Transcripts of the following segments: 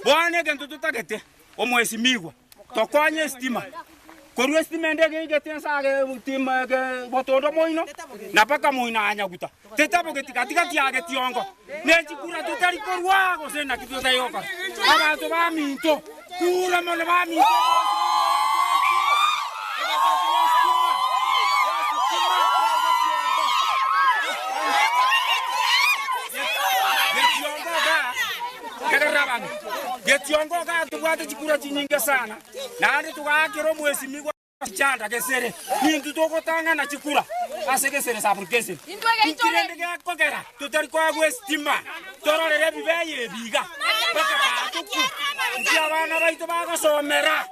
Bono egento totagete, omwesimigwa, tokonye esitima, korwa esitima ende egeigete ense age tima ege botondo moino, na mpaka moino aa nyaguta, tetabogeti gati gati aa getiongo, ne chikura totari korwa gose naki totari gokora. Abanto baminto, kura mono baminto Getiongo igaa tobwate chikura chinyinge sana, naende togaakera omwesimigwa chanda gesere. Nintwe togotang'ana chikura ase gesere sub-location. Inki rende gekogera totari koegwa esitima tororere ebibe eye ebi iga mpaka batokwe? Inki abana baito bagosomera?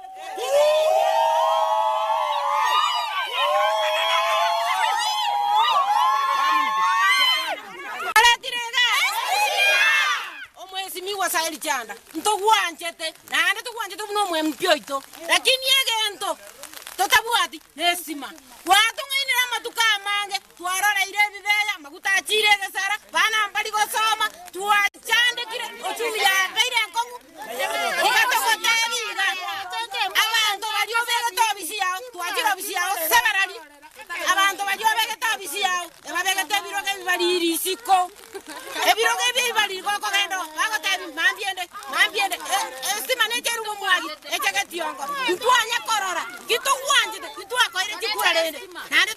Omwesimigwa Saeli Chanda, ntogwanchete, naende togwanchete buna omwempi oito, lakini egento totabwati nesima. Gwatong'ainire amatuko amange, twaroreire ebibeya, amaguta achiire egesara, bana mbari gosoma, twachandekire, ochumi yabeire enkong'u. Iga togotebi iga, abanto baria obegete obisi yao, twachire obisi yao severally, abanto baria obegete obisi yao, ebabegete ebirogo ebi bariri isiko. Ebirogo ebi ebibari gokogenda oo, bagotebia, Mambia ende, mambia ende, estima neche erwe omwagi, eche getiongo. Ntwanya korora, ki togwanchete, titwakoire chikura rende, naende.